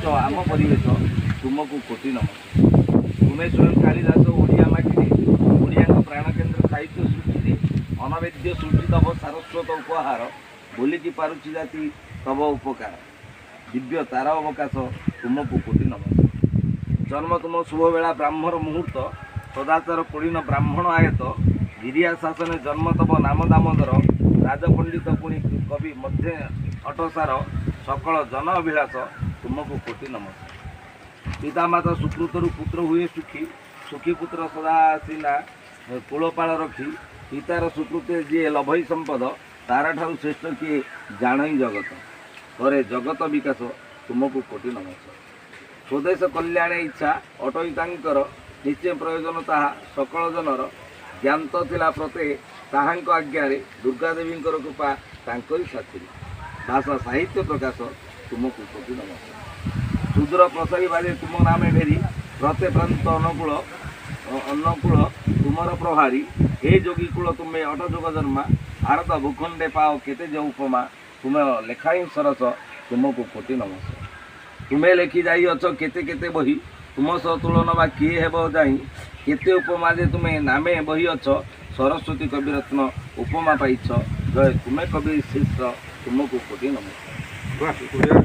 କରିଛ ଆମ ପରିବେଶ, ତୁମକୁ କୋଟି ନମସ୍କାର। ତୁମେ ସ୍ୱୟଂ କାଳିଦାସ ଓଡ଼ିଆ ମାଟିରେ, ଓଡ଼ିଆଙ୍କ ପ୍ରାଣକେନ୍ଦ୍ର ସାହିତ୍ୟ ସୃଷ୍ଟିରେ। ଅନବଦ୍ୟ ସୃଷ୍ଟି ତବ ସାରସ୍ୱତ ଉପହାର, ବୋଲିକି ପାରୁଛି ଜାତି ତବ ଉପକାର। ଦିବ୍ୟ ତାର ଅବକାଶ, ତୁମକୁ କୋଟି ନମସ୍କାର। ଜନ୍ମ ତୁମ ଶୁଭବେଳା ବ୍ରାହ୍ମର ମୁହୂର୍ତ୍ତ, ସଦାଚାର କୁଳୀନ ବ୍ରାହ୍ମଣ ଆୟତ। ଗିରିଆ ଶାସନେ ଜନ୍ମ ତବ ନାମ ଦାମୋଦର, ରାଜପଣ୍ଡିତ ପୁଣି କବି ମଧ୍ୟ ଅଟସାର। ସକଳ ଜନ ଅଭିଳାଷ, ତୁମକୁ କୋଟି ନମସ୍କାର। ପିତାମାତା ସୁକୃତରୁ ପୁତ୍ର ହୁଏ ସୁଖୀ, ସୁଖୀ ପୁତ୍ର ସଦା ସିନା କୁଳପାଳ ରଖି। ପିତାର ସୁକୃତେ ଯିଏ ଲଭଇ ସମ୍ପଦ, ତାରଠାରୁ ଶ୍ରେଷ୍ଠ କିଏ ଜାଣଇ ଜଗତ। କରେ ଜଗତ ବିକାଶ, ତୁମକୁ କୋଟି ନମସ୍କାର। ସ୍ୱଦେଶ କଲ୍ୟାଣ ଇଚ୍ଛା ଅଟଇ ତାଙ୍କର, ନିଶ୍ଚୟ ପ୍ରୟୋଜନ ତାହା ସକଳ ଜନର। ଜ୍ଞାତ ଥିଲା ପ୍ରତେ ତାହାଙ୍କ ଆଜ୍ଞାରେ, ଦୁର୍ଗା ଦେବୀଙ୍କର କୃପା ତାଙ୍କରି ସାଥିରେ। ଭାଷା ସାହିତ୍ୟ ପ୍ରକାଶ, ତୁମକୁ କୋଟି ନମସ୍କାର। ସୁଦୂର ପ୍ରସାରୀ ବାଜେ ତୁମ ନାମେ ଭେରି, ପ୍ରତେ ପ୍ରାନ୍ତ ଅନୁକୂଳ ଅନୁକୂଳ ତୁମର ପ୍ରଭାରୀ। ହେ ଯୋଗୀ କୂଳ ତୁମେ ଅଟ ଯୋଗ ଜନ୍ମା, ଭାରତ ଭୂଖଣ୍ଡେ ପାଅ କେତେ ଯେ ଉପମା। ତୁମେ ଲେଖାଇ ସରସ, ତୁମକୁ କୋଟି ନମସ୍କାର। ତୁମେ ଲେଖି ଯାଇଅଛ କେତେ କେତେ ବହି, ତୁମ ସହ ତୁଳନା ବା କିଏ ହେବ ଯାଇ। କେତେ ଉପମା ଯେ ତୁମେ ନାମେ ବହି ଅଛ, ସରସ୍ୱତୀ କବିରତ୍ନ ଉପମା ପାଇଛ। ଜୟ ତୁମେ କବି ଶିଷ୍ୟ, ତୁମକୁ କୋଟି ନମସ୍କାର। ବାহ, ବଢ଼ିଆ।